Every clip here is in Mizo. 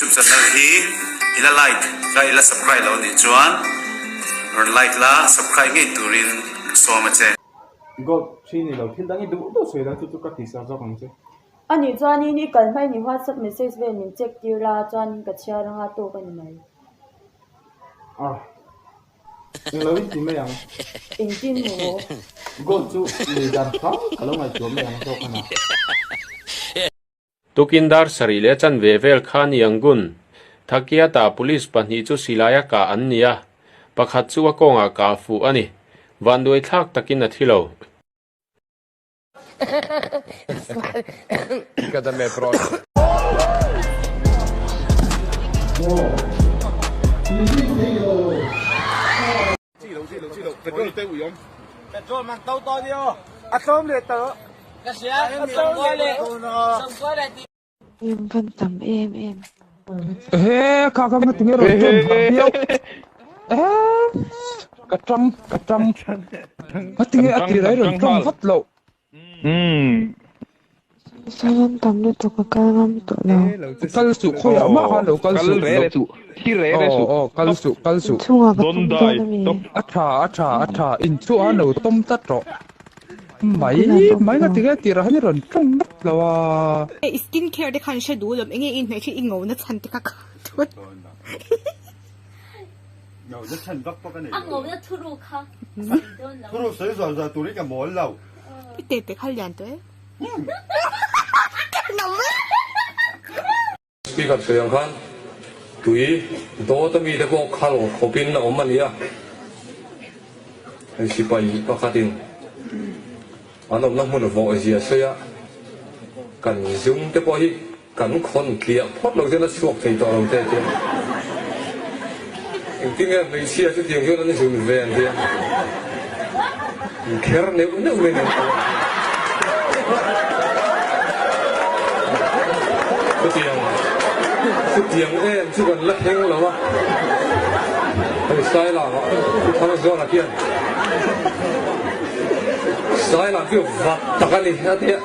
Youtube channel hi i la like la i la subscribe lo nih chuan rawn like la subscribe ngei turin ka sawm a che. Gold thi ni lo thil dang i duh duh sawi la chu chu ka tihsak zawk ang che. A nih chuanin i kal hmain i WhatsApp message vel min check tir la chuanin ka chhiar anga tawk a ni mai. Ah. Englo in ti mai ang. Engtin maw? Gold chu lei dan hram ka lo ngaihtuah mai ang zawk a na. Tukin dar sarih leh chanve vel kha ni ang gun. Thakiata police pahnih chu silaia kah an ni a, pakhat chu a kawngah kah fuh a ni. Vanduai thlak takin a thi lo. Em van tam em em. Ehe kha kha nga tinge rawn ṭawm har viau ehe ka ṭang ka ṭang nga tinge a tir ai rawn ṭawm vat loh. Sawn tam lutuk a kal ngam tawh lo. Kal suh khawiah mah khan lo kal suh lo aw aw kal suh kal suh. Inchhungah ka tawm dawn a mi. A tha a tha a tha inchhungah khan lo tawm tlat rawh. Mai mai nga tinge tirah hian i rawn tawng vat lo a. I skin care te khan hre duh lawm enge i hmeh khi i ngo na chhan te kha kha thut. Ngo na chhan vak pawh ka nei lo. A ngo na thuru kha sawi dawn lo. Thuru sawi zual zual turin ka mawl lo. I te te kha lian tawh e. Speaker sawi ang khan tui dawt a mite pawh khal khawpin a awm a ni a, hei sipai pakhatin an awmna hmun vawh zia sawi a, kan zung te pawh hi kan khawn tliah phawt lo chuan a chhuak thei tawh lo te a ti a, engtin nge hmeichhia chutiang chuan an zun ve ang hian inkher neuh neuh mai nen chutiang chutiang em chu kan la thleng lo a hei Sailam ah Pu Thangzawna khian Sailam chu vat tak a ni a ti a.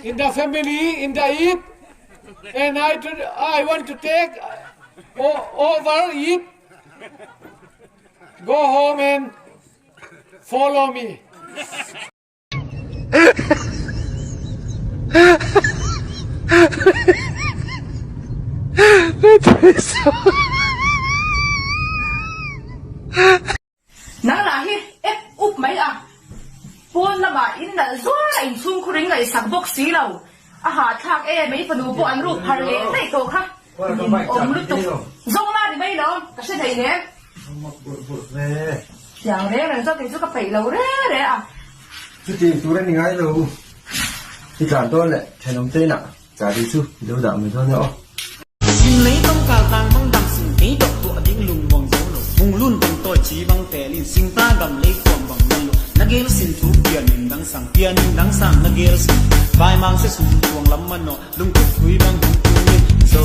In the family, in the eat, and I, to, I want to take over eat. Go home and follow me. Nang lah hi ep up mai a, pawn lamah in nalh zual a inchhungkhur in ngaihsak bawk si lo. A hahthlak e, mei fanu pawh an ruk phar leh daih tawh kha. Nin awm lutuk. Zawng la ni mai lo, ka hre thei hle. Tiang reng reng chuan kei chu ka peih lo re re a. Chutiang tur a ni ngai lo. I tlan dawn leh thenawm te inah chahbi chu i lo dah mai dawn nia aw. Sing lei tong kal tang mang dang sing tei dok tuah ding lung muang zo lo hung lun bang toi chi bang tel in sing ta dam lei kuam bang nan lo na gel sin thu pian in dang sang pian in dang sang na gel sin vai mang se sum tuang lam man no lung kut thui bang hung tung in zo.